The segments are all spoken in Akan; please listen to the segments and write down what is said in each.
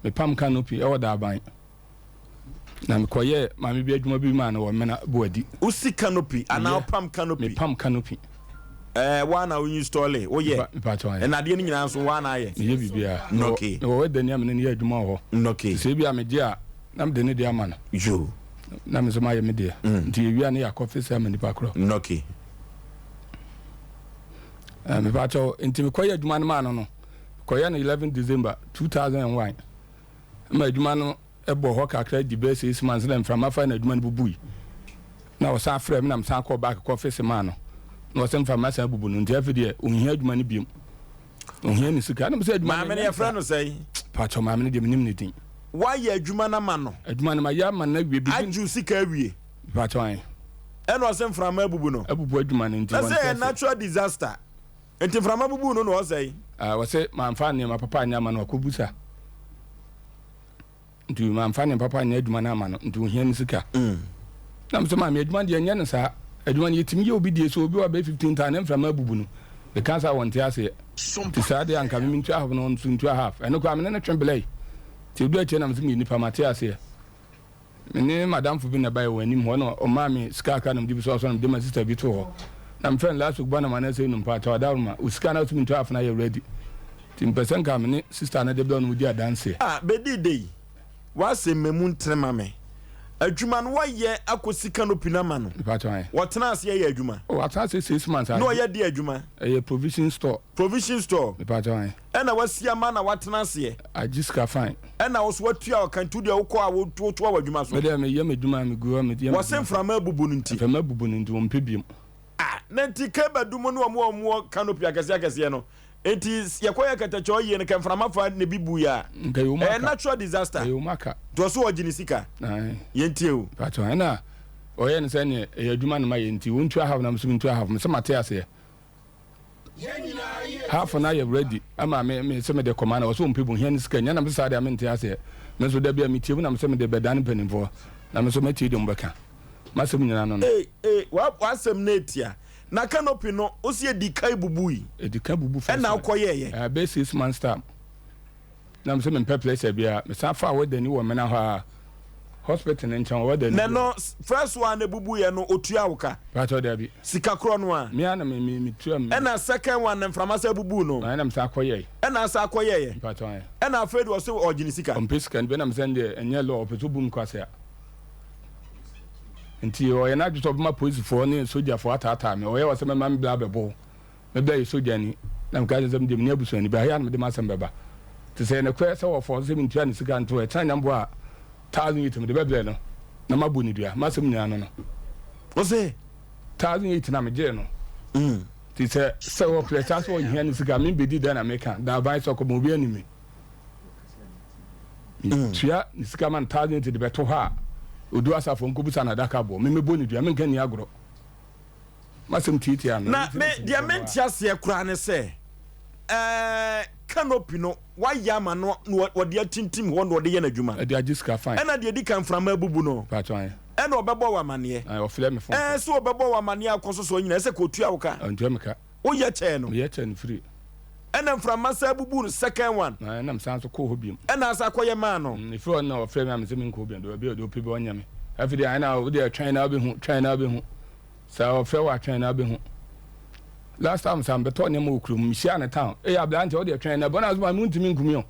Mepam canopy ɛwɔ Daaban. Na mekɔyɛɛ maame bi adwuma bi maa no wɔ Mena Boadi. Wosi canopy anaa wopam canopy? Mepam canopy. Ɛɛ woa na wo install woyɛ? Mepakyɛw ae. Nnadeɛ no nyinaa nso woa na ayɛ? Meyɛ biribiara. Okay. Mewɔ wɛdani a me ne no yɛ adwuma wɔ hɔ. Okay. Nti sɛ ebi a megye a na mede ne deɛ ama no. Yoo. Na me nso mayɛ me deɛ. Nti yɛwie a ne yɛakɔ fese ama nipa korɔ. Okay. Ɛɛ mepakyɛw nti mekɔyɛ adwuma no maa no no mekɔyɛ no 11 December 2001 ma adwuma no bɔɔ hɔ kakra di bɛyɛ 6 months na mframa faa na adwuma no bubui na ɔsan frɛɛ me na mesan kɔɔ back kɔ fese maa no na ɔsɛ mframa san abubu no nti afei deɛ ɔnhia adwuma no biom ɔhia ne sika na mesɛ adwuma maame no yɛfrɛ no sɛn? Pakyɛ maame no deɛ menim ne din. Woayɛ adwuma no ama no? Adwuma no mayɛ ama no awie bibi. Agye wo sika awie? Pakyɛ ae. Ɛna ɔsɛ mframa abubu no? Abubu adwuma no nti wɔnte ase. Na sɛ ɛyɛ natural disaster nti mframa bubu no na ɔsɛe? Ah, ɔsɛ mamfa nneɛma papa anyɛ ama no wakɔbusa. Nti mamfa nneɛma papa anyɛ adwuma no ama no nti ohia ne sika. Na mesɛ maame adwuma deɛ nyɛ no saa. Adwuma no yɛtumi yɛ obi deɛ sɛ obi wɔ bɛyɛ 15 thousand ne mframa abubu no. Meka saa wɔnte aseɛ. Nti saa deɛ anka me mentua half na ɔno nso ntua half. Ɛno koraa me ne no twe blɛe. Nti ɛdu akyire na mesɛ meyɛ nipa mate aseɛ. Me ne m'adamfo bi na ɛbaeɛ wɔ anim hɔ na ɔmaa me sika kakra na mede bi sɔɔ so na mede ma sista bi too hɔ. Na mefrɛ no last week ba na ma no sɛ no mpakyɛw adaworoma wo sika no a wose mentua half no ayɛ ready nti mepɛ sɛ nka me ne sista no de brɛ wo na modi adanseɛ. Ah bedi dei w'asɛm memu ntene ma me adwuma no wayɛ akɔsi canopy no ama no Mepakyɛw ae. wɔtena ase yɛ adwuma. Oh watena ase 6 months Na ɔyɛ deɛ adwuma. Ɛyɛ provision store. Provision store. Mepakyɛw ae. Ɛna wasi ama na watena aseɛ. Agye sika fine. Ɛna wo so watua ɔka nti wodeɛ wokɔ a wotoa w'adwuma so. Me deɛ meyɛ m'adwuma a megu hɔ meyɛ m'adwuma. Wɔse mframa abubu no nti. Mframa abubu no nti wɔmpɛ biom. Ah na nti keba du mu ne wɔn a wɔn wɔ canopy akɛseɛ akɛseɛ no nti yɛkɔ yɛ kɛtɛkyɛ ɔyie no kɛ mframa fa na ebi bu yɛ a. Nka ɛwɔ mu aka. Ɛyɛ natural disaster. Ɛyɛ mu aka. Nti ɔso ɔgye ne sika. Ae. Yɛntie o. Pakyɛ ɛna ɔyɛ no sɛ neɛ ɛyɛ adwuma na mayɛ nti wontua half na me nso mentua half mese mate aseɛ. Half no ayɛ ready ama me me sɛ mede kɔma no ɔsɛ ɔmpɛ bu hia ne sika nya na mese saa deɛ mente aseɛ me nso da bi a metie mu na mesɛ mede bɛdane mpanimfoɔ na me nso mɛtie deɛ ɔmbɛka masɛm nyinaa no no. Ee ee w'asɛm no etia na canopy no wosi edi kan bubui. Edi kan bubu first ɛna wokɔ yɛɛyɛ. Ɛɛ bɛyɛ 6 months time na mesɛ mempɛ pressure biara mesan faa wɛdani wɔ mena hɔ a hospital no nkyɛn wɔ wɛdani Na no first one na ebubu yɛ no otua wo ka. Pakyɛw dabi. Sika korɔ no a. Me ara na me me me tua me. Ɛna second one na mframa san bubu no. Ɛna mesan kɔ yɛe. Ɛna asan akɔ yɛeɛ. Mpakyɛw ae. Ɛna afei de ɔse ɔgye ne sika. Ɔmpɛ sika no bi ɛna mesɛ ɛndeɛ ɛnyɛ law ɔpɛ sɛ obu me kwasea. Nti ɔyɛ n'adwene sɛ ɔbɛma polisifoɔ ne sogyafoɔ ataataa me ɔyɛ ɔsɛ mɛma me bra abɛbɔ wo. Me bra yɛ sogyani na meka kyerɛ no sɛ medeɛ menni abusuani bi ha yɛ a na mede m'asɛm bɛba. Nti sɛ ɛyɛ nokorɛ sɛ wɔfɔɔse sɛ mentua ne sika nto ɛkyena nyamboa a 1008 mede bɛbrɛ no na mabɔ no dua. M'asɛm nyinaa no no. Ɔse. 1008 na megyee no. Nti sɛ sɛ wɔpere saa sɛ ɔhia ne sika a membɛdi dɛn na meka? Daaban sɛ ɔkɔma obi ani me. Metua ne sika ma no 1008 de bɛto hɔ a odu asafo nkɔbusa no adaka boɔ. Me mɛbɔ no dua menka nni agorɔ. M'asɛm tiatia no. Na me deɛ mente aseɛ koraa ne sɛ ɛɛ canopy no wayɛ ama no na wɔde atintim hɔ na ɔde yɛ n'adwuma. Ɛde agye sika fine. Ɛna deɛ edi kan mframa abubu no. Paatwa ayɛ. Ɛna ɔbɛbɔ wo amaneɛ. Ayi ɔfrɛ me phone. Ɛɛ sɛ ɔbɛbɔ wo amaneɛ akɔ so sɛ ɔnyina ɛsɛ ka otua wo ka. Ɔntua me ka. Woyɛ kyɛɛ no. Meyɛ kyɛɛ no free. Ɛna mframa san bubu no second one. Ayi ɛna mesan so kɔɔ hɔ biom. Ɛna asan akɔyɛ maa no. Efiri hɔ no na ɔfrɛ me a mese menkɔ hɔ biom deɛ ɔbɛ deɛ ɔpɛ bi ɔnyɛ me. Afei deɛ ɛna wodeɛ twɛn na wobɛhu twɛn na wobɛhu. Sɛ ɔfrɛ wo a twɛn na wobɛhu. Last time saa mebɛtɔɔ nneɛma wɔ kurom mehyiaa no town. Ei aberanteɛ wodeɛ twɛn na ɛbɔ no asoma me wontumi nku me o.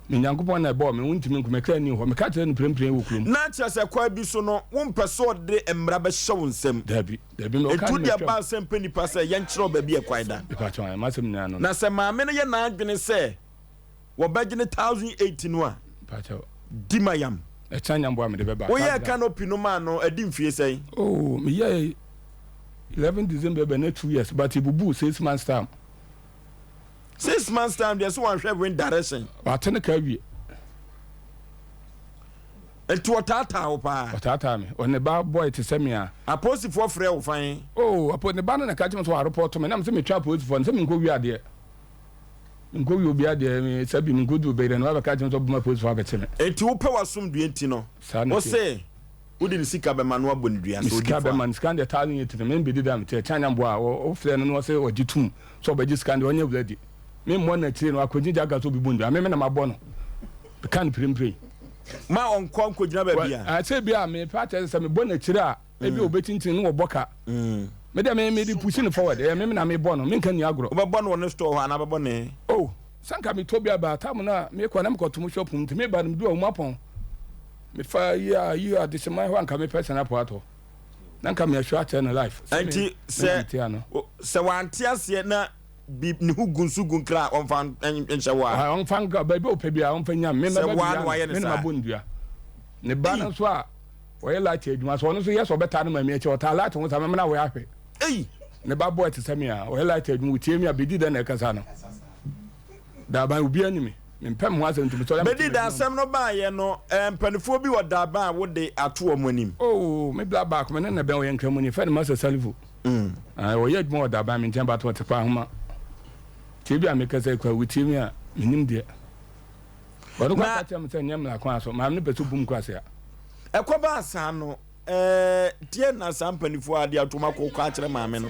Me Nyankopɔn na ɛbɔɔ me wontumi nku me kra nni hɔ. Meka kyerɛɛ no mprempren wɔ kurom. Na kyerɛ sɛ kwan bi so no wompɛ sɛ ɔde mmara bɛhyɛ wo nsam. Dabi, dabi me ɔka Ɛtu ne de matwam. aba sɛ mpɛ nipa sɛ yɛnkyerɛ wo baabi a ɛkwan da. Mepakyɛw ae, m'asɛm nyinaa no no. Na sɛ maame no yɛ n'adwene sɛ wɔbɛgye ne 1008 no a, Mepakyɛw. di ma yam. Ɛkyɛn nyamboa a mede bɛba. Woyɛɛ canopy no maa no adi mfie sɛn? Oh, meyɛɛ 11 December bɛ na 2 years but ebubuu 6 months time. 6 months time deɛ sɛ wanhwɛ wind direction. Wate ne ka awie. Nti ɔtaataa wo paa? Ɔtaataa me. Ɔne ba boy te sɛ me a. Apolisifoɔ frɛ wo fan? Oh, apo ne ba no na ɛka kyerɛ me sɛ wɔarepɔto me. Na me sɛ metwa apolisifoɔ no sɛ menkɔ wie adeɛ. Menkɔ wie obi adeɛ, me sɛ bi menkɔ duru bɛyerɛ no wabɛka kyerɛ me sɛ ɔbɛma apolisifoɔ abɛkye me. Nti wopɛ w'asomdwoeɛ nti no, Saa na wo ɛteɛ. se wode ne sika bɛma no abɔ ne dua Me sɛ ɔdi sika fɔ a? bɛma no, sika no deɛ 1008 no, membɛdi da mete ɛkyɛn anyamboa a wofrɛ no na ɔse ɔgye tom sɛ ɔbɛgye sika no deɛ ɔnyɛ ready. Memmɔ no akyire no akɔgye gya ka sɛ obi bɔ no dua, me me na mabɔ no. Meka no pirempire. Ma ɔnkɔ nkɔgyina baabi a. Sɛ bi a mepɛ akyerɛ sɛ mebɔ n'akyiri a, ebi a ɔbɛkyinkyini no wɔbɔ ka. Me deɛ me mede pusi no forward, ɛyɛ me na mebɔ no, menka nni agorɔ. Wobɛbɔ no wɔ ne store hɔ anaa wobɛbɔ ne. Oh, sɛ anka metɔ bi aba a, tam no a mekɔ a na mekɔto mo shop mu nti meba no medu a wɔn apɔn. Mefa yi a yi adehyeman hɔ a anka mepɛ sɛn apɔ atɔ. Na nka meahwɛ akyerɛ no life. Sɛ me Nti me na sɛ mete ano. sɛ wante aseɛ na bi ne ho gu nso gu nkra a ɔmfa nhyɛ wo a. Ɔmfa nka baabi a ɔpɛ biara ɔmfa nya me. Sɛ Mɛba woa na bɛwia wayɛ no, no me na saa. mabɔ no dua. Ne ba no Ei! nso a ɔyɛ light adwuma so ɔno nso yɛ sɛ ɔbɛtaa no maame akyi ɔtaa light ho saa mɛma no awɛ ahwɛ. Ei! Ne ba boy te sɛ me a ɔyɛ light adwuma ɔtie me a bɛdi dɛn na ɛkasa no. Daaban obiara ni me. Mempɛ me ho asɛm nti mesɔre a mete Bɛdi da m'adwuma mu. asɛm no baeɛ no, mpanimfoɔ bi wɔ Daaban a wode ato wɔn anim. Oh, me bla baako me ne no bɛn ɔyɛ Nkramoni yɛfrɛ no Master Salifu. Ae, ɔyɛ adwuma wɔ Daban me nkyɛn but ɔte Kwahoma. Nti ebia mekasa yi koraa wotie me a, mennim deɛ. Ɔno koraa Na ka kyerɛɛ me sɛ nyɛ mmara kwan so, maame no pɛ sɛ obu me kwasea. ɛkɔbaa saa no, ɛɛ, deɛn na saa mpanimfoɔ a de atom akɔ kɔ akyerɛ maame no?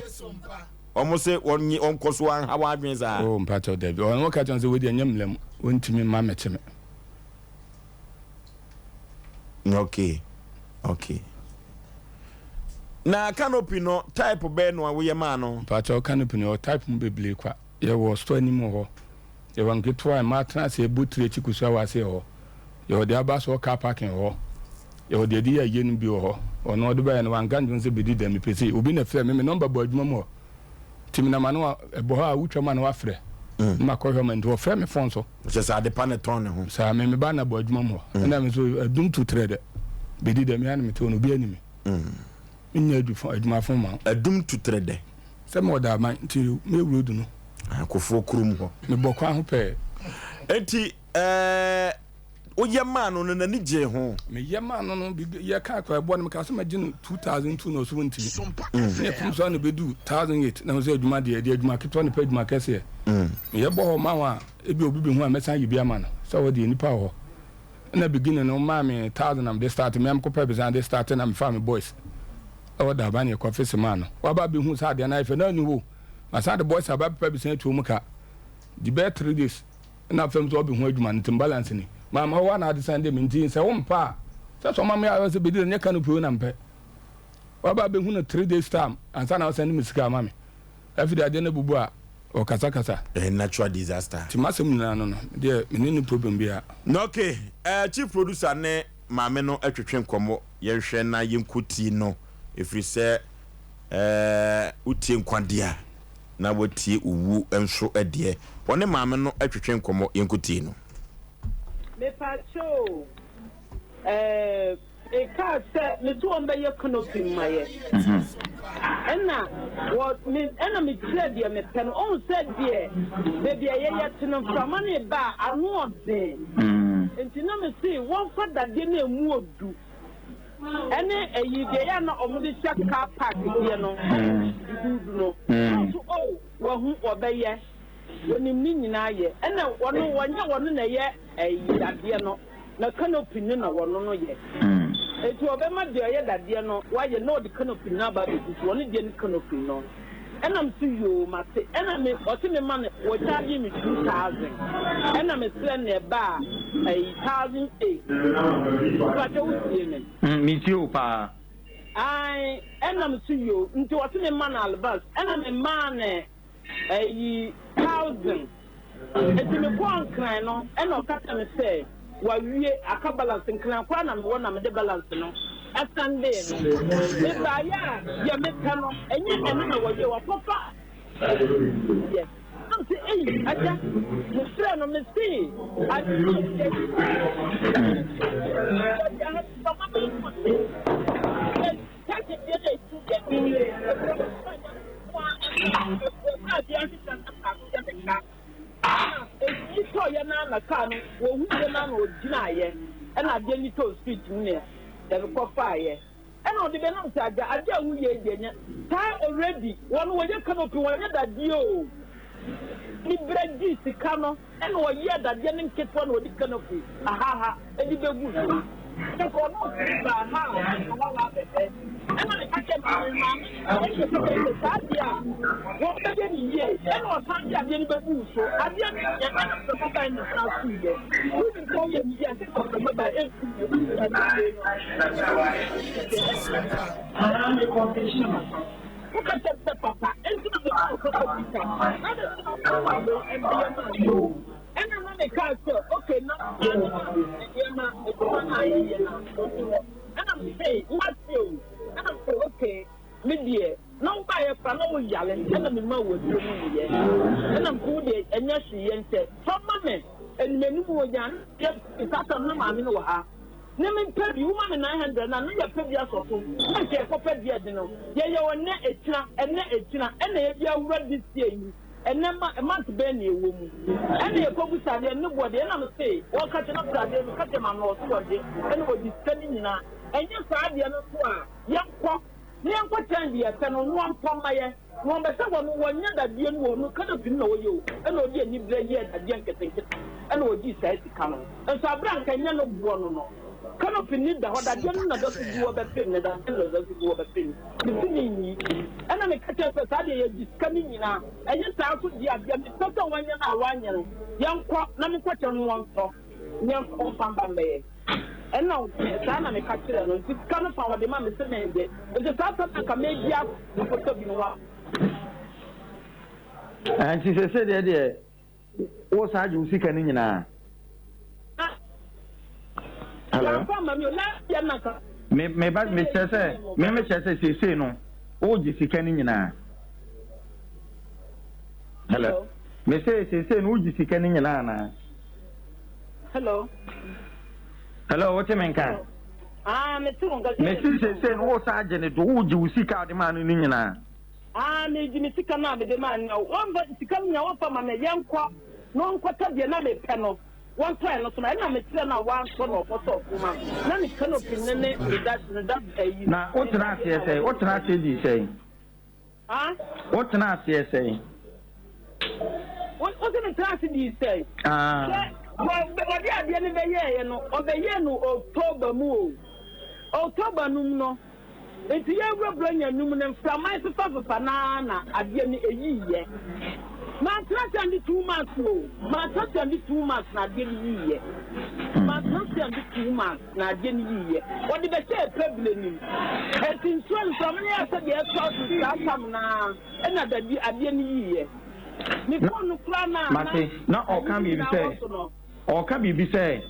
Wɔn se wɔnye wɔnkɔ so anha wɔn adwene saa. Oh, mpakyɛw dabi. Ɔno ɔka kyerɛ me sɛ wei deɛ nyɛ mmara mu, wɔntumi mma mmɛkye me. Okay, okay. Na canopy no type bɛn no a woyɛ maa no? Mpakyɛw canopy no yɛwɔ type mu bebree kwa. Yɛwɔ store anim wɔ hɔ. Yɛwɔ nketewa a mmaa tena ase ɛbɔ tiri akyi kosua wɔ ase wɔ hɔ. Yɛwɔ deɛ aba soɔ car parking wɔ hɔ. Yɛwɔ deɛ yɛde yɛ ayie no bi wɔ hɔ. Ɔno ɔde baeɛ no wanka nkyerɛ me sɛ bɛdi dɛm mepɛ sei. Obi na ɛfrɛɛ me, me number bɔ adwuma mu hɔ. Nti menam ano a ɛbɔ hɔ a wotwa mu a na wafrɛ. Na makɔhwɛ ɔma nti wɔfrɛ me phone so. Kyerɛ sɛ adepa na ɛtɔn ne ho. Saa, me me ba na bɔ adwuma mu hɔ. Ɛna me nso adum tu trɛ dɛ. Bɛdi dɛ, me ara na mete hɔ no obiara nni me. Menyɛ adwuma fon ma wo. Adum tu trɛ dɛ. Sɛ mewɔ Daaman nti me road no. Akofoɔ kurom hɔ. Mebɔ kwan ho pɛɛ. Enti ɛɛ woyɛ maa no no n'ani gyee ho? Meyɛ maa no no yɛkaa kɔ ɛboɔ no mekaa sɛ mɛgye no 2002 na ɔso ntumi. Ne yɛpem so a na ɛbɛdu 1008 na sɛ adwuma deɛ ɛde adwuma ketewa na pɛ adwuma kɛseɛ. Meyɛ bɔ hɔ ma wo a ebi obi bɛhu a mɛsan ayi bi ama no sɛ hɔ deɛ nnipa wɔ hɔ. Ɛna beginning no ɔmaa me 1000 na mede start me a mekɔpɛɛ besan de start na mefaa me boys ɛwɔ Durban yɛkɔ fese maa no. Waba abɛhu sɛ adeɛ no ayɛ fɛ na ɔnni hɔ o. Masan de boys aba abɛpɛ besan atuo mu ka. Di bɛyɛ 3 days na afei nso ɔbɛhu adwuma no nti me balance ni. Maama hɔ a na ade san de me nti sɛ wompɛ a sɛ sɛ ɔma me a sɛ bɛdi nyɛ canopy o na mpɛ. Waba abɛhu no 3 days time ansa na wasan de me sika ama me. Afei de adeɛ no abubu a ɔkasakasa. Ɛyɛ natural disaster. Nti m'asɛm nyinaa no no medeɛ me ne no problem biara. Na ok eh, chief producer ne maame no twetwe nkɔmmɔ, yɛnhwɛ na yɛnkɔ tie no, ɛfiri sɛ eh, wotie nkwa deɛ a, na woatie owuo nso deɛ. Ɔne maame no twetwe nkɔmmɔ, yɛnkɔ tie no. Mepakyɛw o, eh, mekaa sɛ mese wɔn bɛyɛ canopy mma yɛ. Ɛna wɔ me ɛna mekyerɛ deɛ mepɛ no. Ɔhu sɛ deɛ baabi a yɛyɛ te no mframa no reba a ano ɔden. Nti na mese wɔmfa dadeɛ no a emu odu ɛne ɛyi deɛ yɛ a na wɔde hyɛ car park deɛ no duduudu no. Na ɔso oh wahu wɔbɛyɛ. Wɔnim ne nyinaa yɛ. Ɛna wɔno wɔnyɛ wɔno na ɛyɛ ɛyi dadeɛ no. Na canopy no na wɔno no yɛ. Enti ɔbɛma deɛ ɔyɛ dadeɛ no wayɛ na ɔde canopy no aba abɛgu so, ɔno deɛ ne canopy no. Ɛna me se yoo mate. Ɛna me ɔse me ma no wɔ charge me 2000. Ɛna me srɛ no ɛbaa ɛyi 1008. Mpakyɛ wo tie me? Me tie wo paa. Ae ɛna me se yoo nti ɔse me ma no alvance ɛna me maa no Ɛyi thousand. Enti me kɔɔ Nkran no ɛna ɔka kyerɛ me sɛ wawie aka balance Nkran koraa na mewɔ na mede balance no ɛsɛndee no. Me baeɛ a deɛ mepɛ no ɛnyɛ ɛno na wawie wakɔfa yɛ. Na mese ei agya me frɛ no me se adeɛ a woyɛ yi Ɛna ɔde bɛnam sɛ agya adeɛ a woyɛ yi deɛ nyɛ saa already wɔn wɔyɛ canopy wɔnyɛ dadeɛ o ne berɛ gyee sika no Ɛna ɔyɛɛ dadeɛ no nketewa na ɔde canopy ahaha de bɛguu so. Kyerɛ sɛ ɔno ɔfiri baa ha a ɔba ha abɛhwɛ. Ɛna meka kyerɛɛ maame no, maame no ɛna ɔka kyerɛɛ me sɛ saa deɛ a wɔbɛyɛ no yie, ɛna ɔsan de adeɛ no bɛgu wo so, adeɛ no nyɛ ɛna mframa bae na ɛsan suiɛ. Wonim sɛ woyɛ no yie a, sɛ mframa bae ɛnsu bio, wonim sɛ adeɛ wei no ɛna mekɔmpehyɛ no. Woka kyerɛ me sɛ papa, enti na mema wo papa sika, na de sɛ ɔma wei ɛbɛyɛ maa me o. Ɛna na mekaa sɛ okay na maame no nneɛma adwuma no a yɛyɛ no ɔni hɔ. Ɛna mese mate o. Ɛna mese okay me deɛ na wobaeɛ koraa na woyare ɛna mema wo aduro no wuyɛ. Ɛna mese wo deɛ ɛnyɛ hwee yɛ ntɛ fa ma me anim anim wɔ gya yɛ saa tam na maame no wɔ ha ne mempɛ bi woma me 900 na ne yɛpɛ bi asɔ so na nka yɛkɔpɛ deɛ de no yɛyɛ ɔnɛ ɛkyina ɛnɛ ɛkyina ɛna yɛde awura this year yi. Ɛnɛ ma month bɛn na yɛwɔ mu? Ɛna yɛkɔbisa adeɛ no ne boɔ deɛ ɛna mese wɔka kyerɛ na sɛ adeɛ meka kyerɛ maame no ɔse wɔgye ɛna wɔgye sika no nyinaa ɛnyɛ saa adeɛ no so a yɛnkɔ na yɛnkɔ kyɛn deɛ ɛpɛ no na wɔntɔ mma yɛ na wɔbɛsɛ wɔn wɔnyɛ dadeɛ no wɔ no canopy no na wɔyɛ o ɛna ɔde aniberɛ yɛɛ dadeɛ nketenkete ɛna ɔgyee saa sika no nso aberɛ a nka ɛnyɛ no boɔ no no canopy no da hɔ dadeɛ no na da so gu hɔ bɛpem ne dadeɛ no na da so gu hɔ bɛpem Mese menyi. Ɛna meka kyerɛɛ no sɛ, saa deɛ yɛgye sika no nyinaa, ɛnyɛ saa nso deɛ a, deɛ mepɛ sɛ wɔnyɛ no a wɔanyɛ no, yɛnkɔ na menkɔkyerɛ no wɔntɔ na yɛmfa wɔmfa mba mmɛyɛ. Ɛna saa na meka kyerɛɛ no, nti sika no fa wɔde ma me se mengye. Nti saa sɛm na nka mɛdi akɔtɔ bi no wa. Nti sese deɛ deɛ Wo saa gye wo sika no nyinaa. Hello. Me me ba me kyerɛ sɛ me me kyerɛ sɛ seesei no wo gye sika no nyinaa. Hello. Me sɛ seesei no wo gye sika no nyinaa na. Hello. Hello, wo te me nka? Ah, me te wo nka. Me se seesei no wo saa gye ne do wo gye wo sika a de maa no no nyinaa. Aa, megye me sika no a mede maa no no, wɔmfa sika no nyinaa wɔmfa mma me, yɛnkɔ na ɔnkɔtɔ deɛ na mepɛ no, wɔntɔ ɛno so ma, ɛnna mekyerɛɛ no a wantɔ na ɔkɔtɔɔ so maa me, na ne canopy no ne ne da ne da ayi. Na wotena aseɛ sɛn? Wotena aseɛ dii sɛn? Ah? Wotena aseɛ sɛn? Wo se metena ase dii sɛn? Ah. Sɛ wɔde adeɛ no bɛyɛeɛ no, ɔbɛyɛɛ no October mu o. October no mu no, Enti yɛrewura Buronya no mu no, mframa refefafefa no ara na adeɛ no ɛyiiɛ. Mantena ase ande 2 months o, mantena ase ande 2 months na adeɛ no yiiɛ. Mantena ase ande 2 months na adeɛ no yiiɛ. Wɔde bɛhyɛɛ pɛbile no mu. Enti nsuo mframa no yɛɛ sɛdeɛ ɛtɔ so saa tam no ara ɛna dade adeɛ no yiiɛ. Me phone no koraa no a na Mate, na ayi ɔka no biribi nyinaa sɛ, wɔ so no. ɔka biribi sɛ,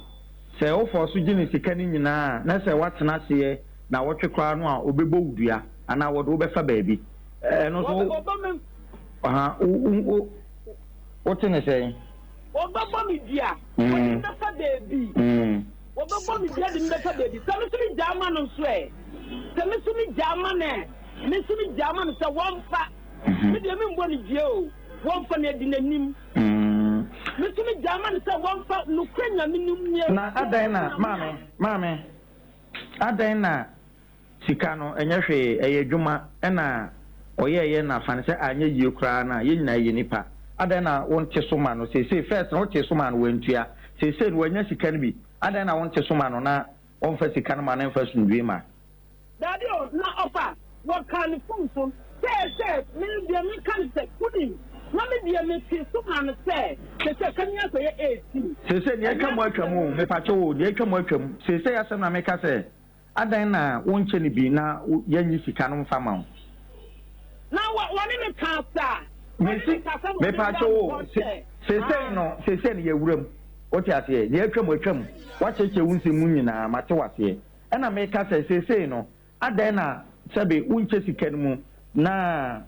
sɛ wofɔɔ so gye ne sika no nyinaa a, na sɛ woatena aseɛ naawɔtwe koraa no a, ɔbɛbɔ wo dua anaa wɔde wo bɛfa baabi. Ɛno nso wo, Wɔbɛbɔ me. aha, wo, wo, wo, wote ne sɛn? Wɔbɛbɔ me dua. Wɔde me bɛfa baabi. Wɔbɛbɔ me dua de me bɛfa baabi. Sɛ me nso megyaa ma no nso ɛ? Sɛ me nso megyaa ma no ɛ? Me nso megyaa ma no sɛ wɔmfa. Me deɛ membɔ no dua o. Wɔmfa no adi n'anim. Me nso megyaa ma no sɛ wɔmfa nokorɛ Nyame no nie. Na adɛn na, maame, maame, adɛn na sika no, ɛnyɛ hwee, ɛyɛ adwuma ɛna ɔyɛɛyɛ na fa no sɛ anyɛ yie koraa no a, yɛn nyinaa yɛ nnipa, adɛn na wonte so ma no seesei, first no wotee so maa no wantua, seesei no wanya sika no bi, adɛn na wonte so ma no na ɔmfa sika no ma no mfa asomdwoe ma? Dabi o, na ɔfa, wɔkaa no phone so sɛ sɛ me deɛ me ka no sɛ wonim, na me deɛ me tee so maa no sɛ sɛsɛ ka ni akɔyɛ 18. Seesei nea atwa mu atwa mu o, mepakyɛw o, nea atwa mu atwa mu, seesei asɛm na meka sɛ adɛn na wonkyɛ no bi na yɛnnye sika no mfa ma wo? Na wɔ, wɔne me kaa saa, wɔne me Mese, kasa na wɔde mepakyɛw gyaa me o, hɔ se, sɛ, seesei ah. no, seesei no yɛawura mu, wote aseɛ, nea atwa mu atwa mu, woakyerɛkyerɛ wo nsɛm mu nyinaa, mate wo aseɛ. Ɛna meka sɛ, Seesei no, adɛn na sɛbe wonkyɛ sika no mu na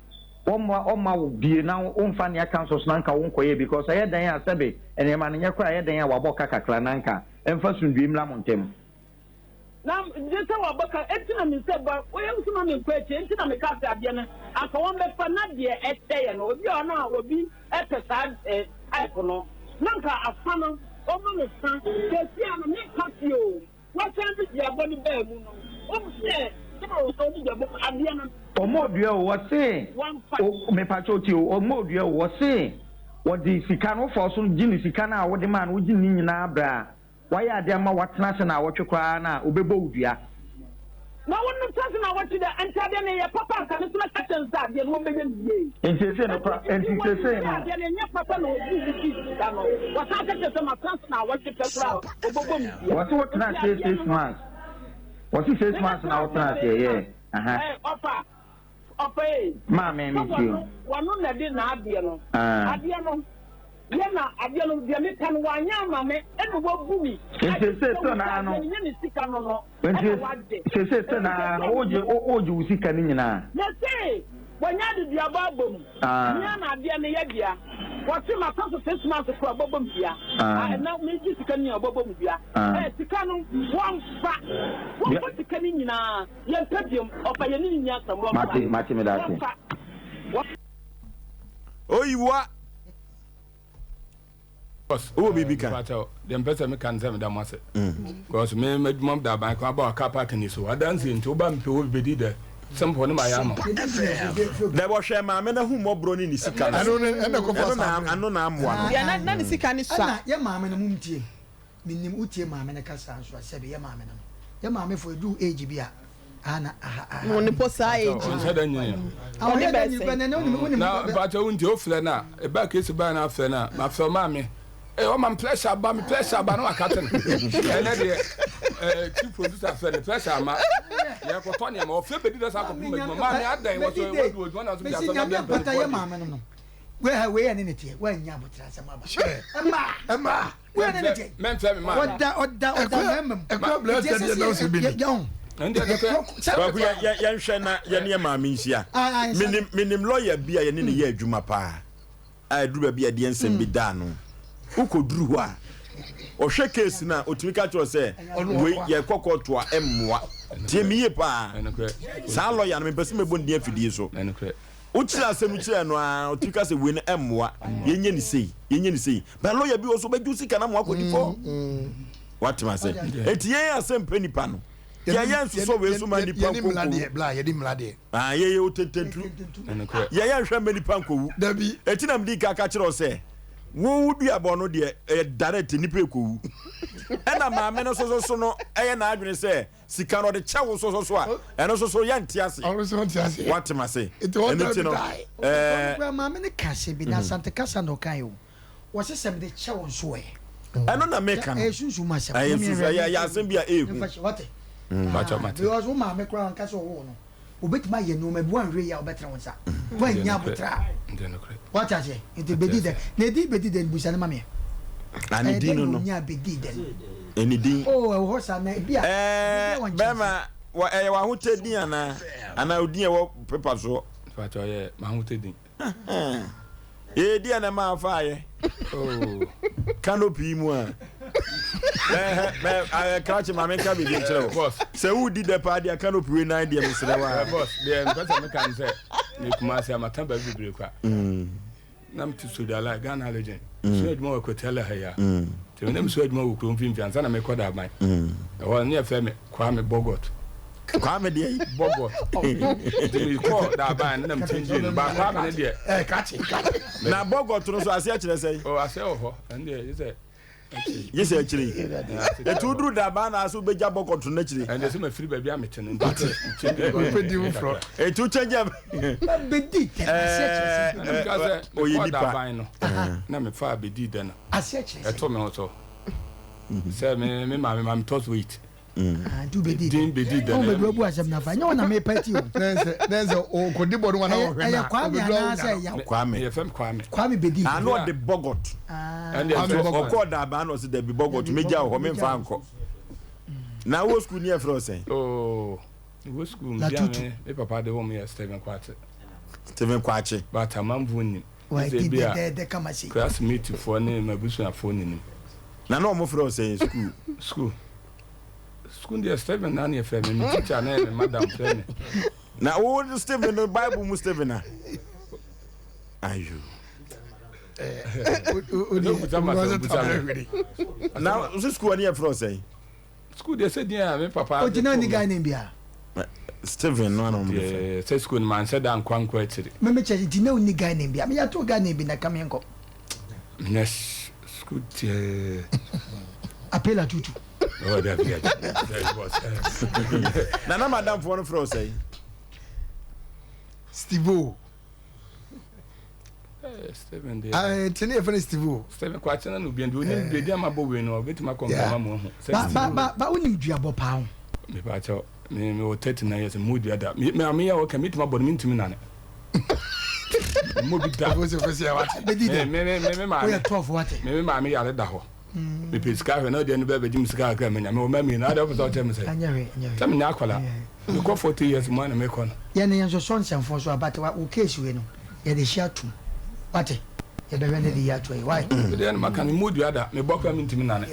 wɔmma wɔmma wo bie na womfa nea aka nso so na anka wonkɔyɛ bi? Because ɛyɛ dɛn a sɛbe nneɛma no nyɛ koraa ɛyɛ dɛn a wɔabɔ ka kakra na anka ɛmfa asomdwoe mmra mo ntam? Na gye sɛ wɔabɔ ka, enti na me nsa bua, woyɛ nso ma menkɔ akyire, enti na meka sɛ adeɛ no anka wɔmmɛfa na deɛ ɛkyɛeɛ no, obi a ɔno a obi pɛ saa type no, na anka afa no, ɔma no fa, seesei a no menka fie o. Wɔsan de duabɔ no baa mu no, wohu sɛ sɛ wɔde duabɔ mu adeɛ no. Ɔmɔ dua o, wɔse Wɔmfa. o, mepakyɛw tie o, ɔmɔ dua o, wɔse wɔde sika no, wofa so gye ne sika no a wode maa no, wogye ne nyinaa brɛ a, wayɛ ade ama watena ase naawɔtwe koraa no a, ɔbɛbɔ wo dua. Na wɔn no tena ase. so na wɔtwe dɛ nti adeɛ no yɛ papa anka me nso mɛka kyerɛ no sɛ adeɛ no wɔbɛyɛ no yie. Nti seesei no kora Nti nti wɔnim seesei sɛ no. adeɛ no ɛnyɛ papa na ɔbuu me dii sika no. Wɔsan ka kyerɛ sɛ matena ase naawɔtwe pɛ koraa a ɔbɛbɔ me dua. Wɔse wo tena Nti aseɛ adeɛ six no no months. Wɔse six months mebɛtena na wo ase tena aseɛ six yeah months. aha. Ɛɛ ɔfa ɔfa ee. Maame Sɛ me tie wɔno o. wɔno na ɛde n'adeɛ no Ah. adeɛ no. Yɛ na adeɛ no deɛ meka no wanyɛ ama me ɛna wabu me Nti agye seesei sɛ still wo naa sɛ no adeɛ no nyɛ ne sika no no nti ɛna wagye seesei still nti naa no sɛsɛ wogye wogye wo sika no nyinaa. Mese wanya adeduaba abɔ mu Ah. mea na adeɛ no yɛ dea wɔse maka so six months kora ɔbɛbɔ me dua Ah. ah ɛna megye sika no nyinaa ɔbɛbɔ me dua Ah. eh sika no wɔmfa wɔmfa sika no nyinaa yɛmpɛ biom ɔfa yɛne ne nni asɛm wɔmfa Mate mate meda ase. wɔmfa wɔmfa. Oyiwa. Wowɔ biribi ka? Mpakyɛw, deɛ mpɛ sɛ meka ne sɛ meda mo ase. Because me m'adwuma da aban kwan aba car park ni so. Adansie nti woba mepɛ obi bɛdi dɛ. Simple ne mayɛ ama wo. Dɛ wɔhwɛ maame no ahummɔborɔ ne ne sika no so. Ɛno ne ɛna ɛkɔfa Ɛno saa na berɛ. ɛno na amoa no. Deɛ na na ne sika no sua. Ɛna yɛ maame no mom tie. Menim wotie maame no kasa nso a sɛbe yɛ maame no no yɛ maame fo ɛduru age bi a aha na aha aha. Wɔn po saa age no. Ɔnhyɛ da nyini a. Ah Ɔne ɔyɛ dɛ bɛɛ nyini sɛn. kura nɛ wonim wonim Na mpakyɛ wo nti wofrɛ no a ɛbaa case baa na afrɛ no a mafrɛ maame eh ɔma me pressure aba me pressure aba na wakate no ɛnɛ deɛ eh chief producer frɛ no pressure ama yɛkɔtɔ nneɛma ɔfrɛ bɛdi dɛ saa kɔpem adwuma maame adan wɔ so wadu adwuma na so bi mesi asɛm na nyame deɛ ampata mpanimfoɔ yɛ deɛ maame no no wei ha wei ɛne ne teɛ woannya abotra asɛm aba ɛma Ɛma. wei ɛne ne teɛ mɛmfrɛ me maame ɔda ɔda ɔda mmarima mu Ɛkura blɛ nti sɛ ɛsɛ deɛ sɛ na ɔsɛ bi ni. yɛ yɛ ɛndeɛ kɛkɛ Kwaku yɛ yɛ yɛnhwɛ na yɛne yɛ maame nhyia. Menim menim lɔya bi a yɛne no yɛ adwuma paa a ɛduru baabi a ɛdeɛ nsɛm bi da ano. Wokɔduru hɔ a ɔhwɛ case no a ɔtumi ka kyerɛ wo sɛ wei yɛkɔ kɔɔto a ɛmmoa. Tie me yie paa. Ɛnokorɛ. Saa lɔya no mempɛ sɛ mɛbɔ ne din afidie so. Ɛnokorɛ. Wokyerɛ asɛm no kyerɛ no ara ɔtumi ka sɛ wei no ɛmmoa yɛnyɛ no sei yɛnyɛ no sei. But lɔya bi wɔ so ɔbɛgye wo sika na ama woakɔdi fɔ. Woate m'ase? Enti yɛn asɛmpɛ nipa no yɛyɛ nsosɔ wei so ma nipa Yɛde mmla nkonkowu. deɛ bla yɛde mmla deɛ. Ah, yɛyɛ otententuru. Ɛnokorɛ. Yɛyɛ nhwɛ mma nipa nkowu. Dabi. Eti na medi kan ka kyerɛ wo sɛ wo wo duabɔ no deɛ ɛyɛ direct nipa ekowu. Ɛna maame no nso so no ɛyɛ n'adwene sɛ sika no ɔde kyɛ wo nso so a ɛno nso so yɛnte ase. Ɔno nso ɔnte aseɛ. Wate m'ase? Nti wɔn Ɛno time ti no die. ɛɛ. Ɔno koraa maame no ka asɛm bi na Asante kasa na ɔkae o. Wɔse sɛ mede kyɛ wo nso ɛ. Ɛno na meka no. Ɛyɛ sunsum asɛm. Ɛyɛ sunsum ɛyɛ ɛyɛ asɛm bi a ɛyɛ hu. Mfa hyɛ wate. Mpakyɛw mate. Because wo maame koraa anka sɛ ɔwoo no. Obetumi ayɛ nneɛma bi wanhwɛ yie a ɔbɛtena wo nsa. Wannya abotra a. Wate aseɛ? Nti bedi dɛn? Na edin bedi dɛn busa no ma me. Na ne Ɛyɛ din dɛn no na no. onyaa bedi dɛn? Ɛne din. Oh ɛwɔ hɔ saa na ebi a. Ɛɛ Ebi a wɔnkyerɛ bɛrima wɔ ɛyɛ w'ahotɛ din anaa anaa odin a ɛwɔ pepa soɔ. Mpakyɛw ɛyɛ m'ahotɛ din. Ee deɛ na ɛma afaayɛ. Oh. Canopy yi mu a. Mɛ krakye ma menka biribi nkyerɛ wo. Boss. Sɛ wodi dɛ paa deɛ canopy wei nan deɛ mesrɛ wo a. Boss, deɛ mpɛ sɛ meka ne sɛ me Kumasi a mata baabi bebree kwa. Na mete Sodala, Ghana Legend. Mesua adwuma wɔ Kwetala ha yi a. Nti me na mesua adwuma wɔ kuro mfimfini ansa na mekɔ Daban. Ɛhɔ no ne yɛfrɛ me Kwame Bogot. Kwame deɛ yi. Bogot. Nti mekɔɔ Daban no na mekyɛngyee no. Ba Kwame no deɛ. Ɛɛ kakye kakye. Na Bogot no so aseɛ kyerɛ sɛn? Oh aseɛ wɔ hɔ. Ɛno deɛ gye sɛ akyire. Gye sɛ akyire yi. Eti woduru Daban na ase wobɛgya Bogot no akyire. Ɛnde sɛ mafiri baabi a mete no nti mekyɛngyee Wopɛ di foforɔ. Eti wokyɛngyee. Bedi dɛn aseɛ kyerɛ sɛ. Ɛna meka sɛ Ɔyɛ mekɔɔ nipa. Daban no na mefaa bedi dɛn no. Aseɛ kyerɛ sɛ. Ɛto me ho so sɛ me me maame ma metɔ sweet. Ah, nti wobɛdi Din bɛdi dɛn? Ɔn bɛbi wabu asɛm no afa. Ɛnyɛ wo na mepa ti o. Nɛnsɛ ɔkɔdi bɔ no wa na ɔhwɛ na Ɛyɛ Kwame anaasɛ ɛyɛ Kwame. Yɛfrɛ me Kwame. Kwame bɛdi. Ah, na ɔde Bogot. Ɛnde Kwame ɛto Bogot. Ɔkɔɔ Daban na ɔse dabi Bogot megya wɔ hɔ memfa nkɔ. Na wowɔ sukuu ni yɛfrɛ wo sɛn? Oh, wɔ sukuu mu bia Latutu. me me papa de wɔn yɛ Stephen Kwakye. Stephen Kwakye. But amanfoɔ nnim. Wadi Sɛ bi a dɛdɛɛdɛ kama sei. classmate foɔ ne m'abusuafoɔ nnim. Na na wɔfrɛ wo sɛn sukuu? Sukuu. Sukuu deɛ Stephen na ne yɛfrɛ me. Me teacher ne me madam frɛ me. Na wo Stephen no Bible mu Stephen a? Ayo. Na wo sukuu ne yɛfrɛ wo sɛn? Sukuu deɛ sɛ din a me papa. Ogyina ni guy name bia. Stephen no ana ɔmo de frɛ. Sɛ sukuu no manhyɛ da nkɔ ankɔ akyiri. Me me kyɛ nti na onni guy name bia. Me yɛato guy name bi na ka me nkɔ. Menya sukuu deɛ. Apela tutu. Oh, dabi, dabi, dabi, boss. Na na madamfoɔ no frɛ wo sɛn? Steve-O. Eh, Steven deɛ. Ah, nti ne yɛfrɛ no Steve-O. Steven Kwakye na no obi nti onim baabi a mabɔ wei no ɔbɛtumi akɔ nkɔma mu ahu. Sɛ Ba ba Steve-O. ba ba wonim duabɔ paa ho. Mepa kyɛw, me me wɔ 39 years mu dua da. Me me ame yɛ ɔka metumi abɔ no mentumi nane. Mo bi da. Ofo sɛ yɛ wate. Bɛdi dɛ. Me me me me maame. Woyɛ tough wate. Me me maame yare da hɔ. Mepɛ sika hwɛ na ɔde ɛno bɛɛ bɛgye me sika kakra manya. Mewɔ mma mmienu adɛ wopɛ sɛ ɔkyerɛ me sɛ. Ɛnyɛ hwee, ɛnyɛ hwee. Sɛ menyɛ akwadaa. Mekɔ 40 years mu a na mekɔ no. Yɛn no yɛn sosɔ nsɛmfoɔ so a but wa wo case wei no yɛde hyɛ atum wate yɛbɛhwɛ ne de yi ato ayi why. Me deɛ no maka me mu dua da mebɔ koraa mentumi nane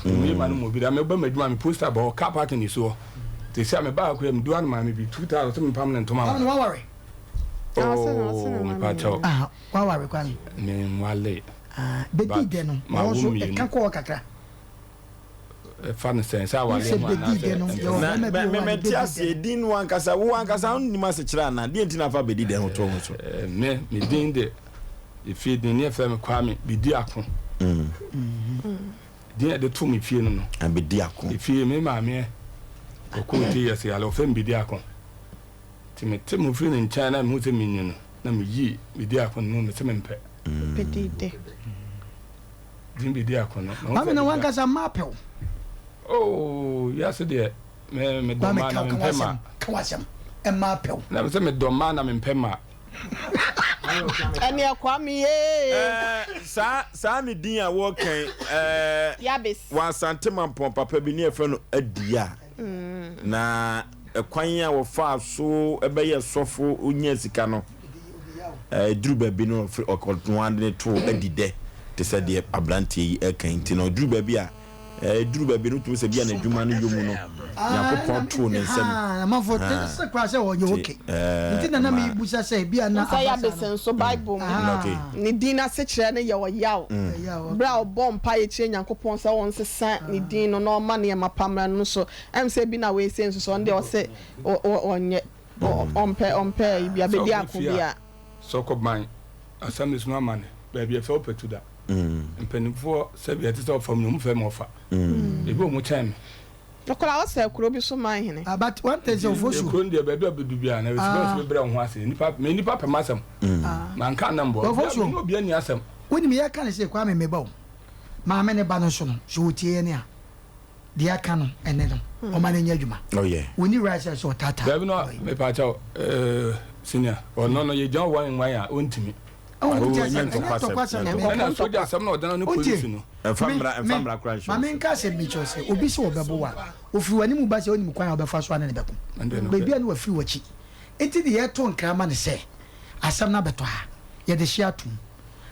me ma no mu obi da meba m'adwuma me poster bɔ hɔ car parking ni soɔ te sɛ meba ha koraa medu ano maame bi 2000 sɛ mepam ne ntoma ma no waware oh mepa kyɛw ah waware kwame me nwale ah bedi dɛ no ɔwɔ so ɛka kɔɔ kakra Fa no sɛn, sɛ awareɛ ho anaasɛ Na me mente aseɛ, din no ankasa, wo ankasa wonnim asekyerɛ anaa? Deɛ nti na afa bɛdi dɛn ho to ho so? Me, me din de, efie din ne yɛfrɛ me Kwame Bediako. Din a yɛde too me fie no no. Bediako. Efie, me maame ɔkɔɔ ti yɛse yare, ɔfrɛ me Bediako. Nti mete mo firi ne nkyɛn na mehu sɛ menni no, na meyii Bediako no mu, mese mempɛ. Bedi dɛ. Din bedi akɔnɔ. Maame na wankasa mma apɛ wo. Oh, wiase deɛ me me dɔ mmaa na me mpɛ mmaa. Ka w'asɛm, mma apɛ wo. Na me sɛ me dɔ mmaa na me mpɛ mmaa. Ɛneɛ Kwame yee. Eh, saa saa ne din a wɔkɛn eh, Yabes. Wɔ Asante Mampɔn papa bi ne yɛfrɛ no Adia. Na ɛkwan a wɔfaa so bɛyɛ sɔfo nyaa sika no, ɛduru baabi no ɔno ara de ne to adi dɛ te sɛ deɛ aberanteɛ yi ɛka yi nti no ɛduru baabi a ɛduru baabi no tumi sɛ bi a n'adwuma no yɔ mu no Nyankopɔn too ne nsam. Amanfoɔ te sɛ koraa sɛ ɔyɛ okay nti na na mebusa sɛ bi a na Sɛ Yabes nso Bible mu ne din asekyerɛ no yɛ ɔyaw. Berɛ a ɔbɔɔ mpaeɛ kyerɛɛ Nyankopɔn sɛ ɔnsesa ne din no na ɔmma nneɛma pa mmra no so, ɛm sɛ bi na wei sei nso so ɔno deɛ ɔse ɔnyɛ, ɔmpɛ, ɔmpɛ ayi bia, bɛdi ako bia. Sɛ ɔkɔ ban assemblies no amane baabi ɛfɛ wopɛ tu da. Mpanimfoɔ sɛbi ɛte sɛ ɔfa mu no ɔmu fɛ ma ɔfa. Ebi wɔ mu kyɛn me. Ɔkora ɔsɛ kuro bi so man hene. Ah but one thing sɛ ofosu. Ekuro no deɛ baabi a ɔbɛdu biara na ɛsɛ bɛ brɛ wo ho ase. Nipa me nipa pɛ m'asɛm. Manka nna mbɔ. Ofosu. Me ne obi ani asɛm. Wonim yɛka no sei Kwame meba o. Maame ne ba no nso no sɛ ɔtie yɛn a deɛ aka no ɛnɛ no ɔma no nyɛ adwuma. Oh yeah. Ɔnni right sɛ sɛ ɔtaataa. Dabi no mepa kyɛw eh senior ɔno no yɛgyina hɔ wan wan a ɔntumi. Oh, ɛnyɛ ntɔkwasɛm. Ɛna sogya asɛm na ɔdana no polisi no. Ɛmfa mmra ɛmfa mmra koraa nhyɛ Ma menka asɛm bi kyerɛ wo sɛ obi sɛ ɔbɛbo wo a, ɔfiri w'anim ba sɛ ɔnim kwan a wobɛfa so a ne no bɛko. Baabi a na wafiri w'akyi. Enti deɛ yɛto nkra ma no sɛ asɛm no abɛtɔ ha, yɛde hye atom.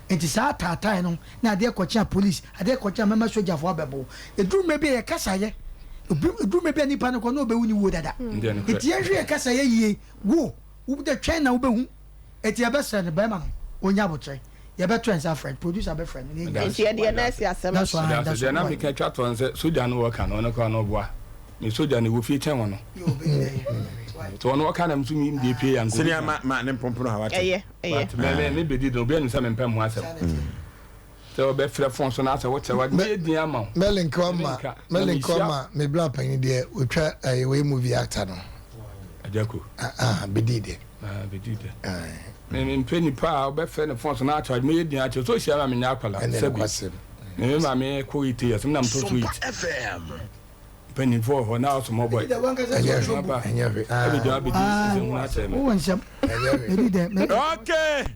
Enti saa ataatae no ne adeɛ kɔkye a polisi, adeɛ kɔkye a mɛma sogyafoɔ abɛbo wo. Ɛduru mmerɛ bi a yɛkasa yɛ, ɛduru mmerɛ bi a nipa no kɔ na ɔbɛwu ne wuo dada. Enti yɛnhwɛ yɛn kasayɛ yie. Wo, wo deɛ twɛn na wobɛhu. Enti yɛbɛsrɛ no, barima no, ɔnya aboterɛ. Yɛbɛto yɛn nsa afrɛ no, producer bɛfrɛ no na yɛn nyinaa. Enti yɛde yɛn nan asi asɛm no so. Medase, deɛ na meka twa toɔ ne sɛ sogya no wɔka no ɔno koraa no ɔboa me sogya no ɛwɔ fie kyɛn ɔno nti ɔno ɔka na me nso me deɛ pie yanko Sɛnea ma ma ne mpompono ha wate. Ɛyɛ, ɛyɛ. But me me me bɛdi no obiara nim sɛ mempɛ ho asɛm sɛ ɔbɛfrɛ phone so na asɛ wokyɛ wa mɛyɛ din ama wo. Mɛlinki wama mɛlinki wama me bra panyin deɛ otwa ɛyɛ wei movie actor no. Ajako. Ah ah bedi deɛ. Ah bedi deɛ. Me me mpɛ nipa a ɔbɛfrɛ ne phone so na akyɛ mɛyɛ din akyɛ so ohyia ma menyɛ akwala sɛbi me me maame kɔ ite yɛ so me na metɔ so it. Mpanyinfoɔ wɔ hɔ na ɔsomɔ bɔ. Ɛnyɛ hwee ɛnyɛ hwee. Ɛbi gyina bedi nsɛm hunu akyerɛ me. Wowɔ nsɛm. Bedi dɛ. Okay.